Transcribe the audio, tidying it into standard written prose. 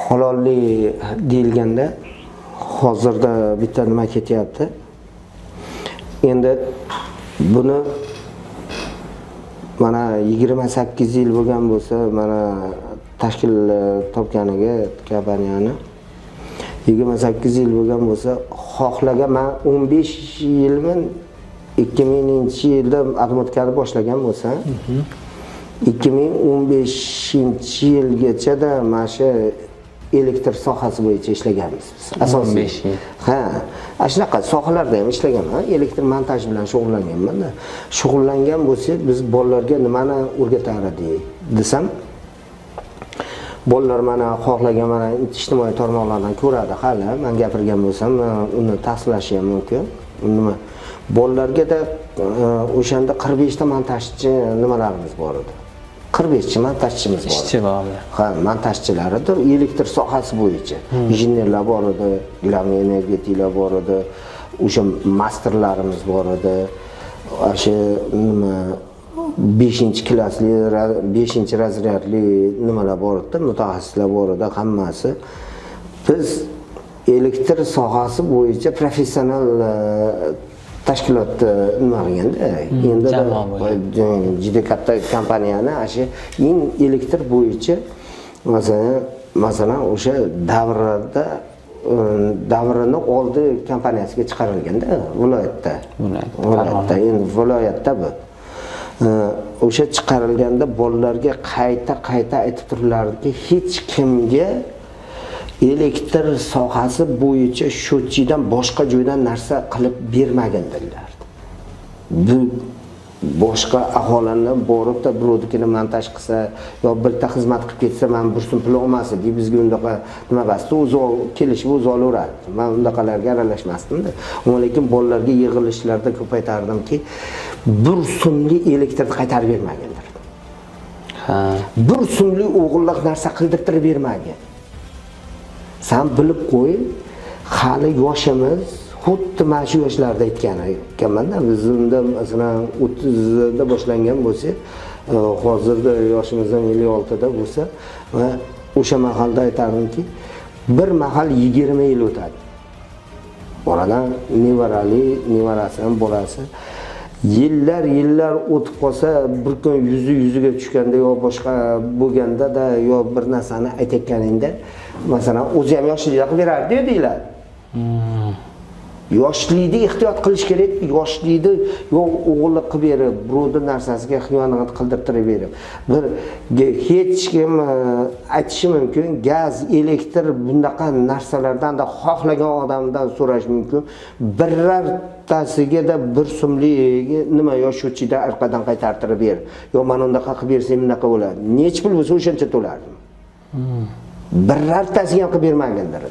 Halollik deyilganda hozirda bitta nima ketyapti. Endi buni mana 28 yil bo'lgan bo'lsa, mana tashkil topganiga kompaniyani 28 yil bo'lgan bo'lsa, xohlagan man 15 yilmi, 2000-yilda отмотка ni boshlagan bo'lsam, 2015 yilgachada mana shu elektr sohasi bo'yicha ishlaganmiz biz asosiy. 15 yil. Ha, ana shunaqa sohalarda ham ishlaganman, elektr montaj bilan shug'ullanganman-da. Shug'ullangan bo'lsak, biz bolalarga nimani o'rgatar edik desam, bolalar mana xohlagan mana ijtimoiy tarmoqlardan ko'radi hali, man gapirgan bo'lsam, uni tasdiqlashi ham mumkin. Nima, bolalarga-da o'shanda 45 ta montajchi nimalarimiz bor edi, 45 montajchimiz bor edi. Ishchi borlar. Ha, montajchilar edi, elektr sohasi bo'yicha injenerlar bor edi, главный energetiklar bor edi, o'sha masterlarimiz bor edi, o'sha nima, beshinchi klassli, beshinchi razryadli nimalar bor edi, mutaxassislar bor edi hammasi. Biz elektr sohasi bo'yicha professional tashkilotni nima qilganda endi Jamoa bo'lgan. Juda katta kompaniyani ana shu eng elektr bo'yicha, masalan, o'sha davrda davrini oldi kompaniyasiga chiqarilganda viloyatda. Viloyat, Viloyatda, endi viloyatda bu. O'sha chiqarilganda bolalarga qayta qayta aytib turilardiki, hech kimga elektr sohasi bo'yicha счетчик dan boshqa joydan narsa qilib bermagin dedilardi. Bu boshqa aholini boribda birovnikini montaj qilsa yo bitta xizmat qilib ketsa, man bir so'm pul olmas edik, bizga undaqa nima emasdi, o'zi kelishib o'zi olaveradi. Man undaqalarga aralashmasdimda, lekin bolalarga yig'ilishlarda ko'p aytardimki, bir so'mlik elektrni qaytarib bermagindir, bir so'mlik o'g'irlik narsa qildirtirib bermagin. San bilib qo'y, hali yoshimiz, xuddi mana shu yoshlarda aytgan ekanmanda. Biz unda, masalan, 30da boshlangan bo'lsa, hozirda yoshimiz ham 56da bo'lsa va o'sha mahalda aytardimki, bir mahal 20 yil o'tadi oradan, nevarali, nevarasi ham, bolasi, yillar yillar o'tib qolsa, bir kun yuzi yuziga tushganda yo boshqa bo'lganda-da, yo bir narsani aytayotganingda, masalan, o'zi ham yoshlikda qilib berardi deyiladi. Yoshlikda ehtiyot qilish kerak, yoshlikda yo o'g'irlik qilib berib, birovni narsasiga xiyonat qildirtirib berib, bir hech kim aytishi mumkin, gaz, elektr, bunaqa narsalardan da xohlagan odamdan so'rash mumkin, birortasiga-da bir so'mlik nima yo счетчик da orqadan qaytartirib ber, yo mana undaqa qilib bersang, bunaqa bo'ladi, nechi pul bo'lsa, o'shancha to'lardim, birortasiga ham qilib bermagandir.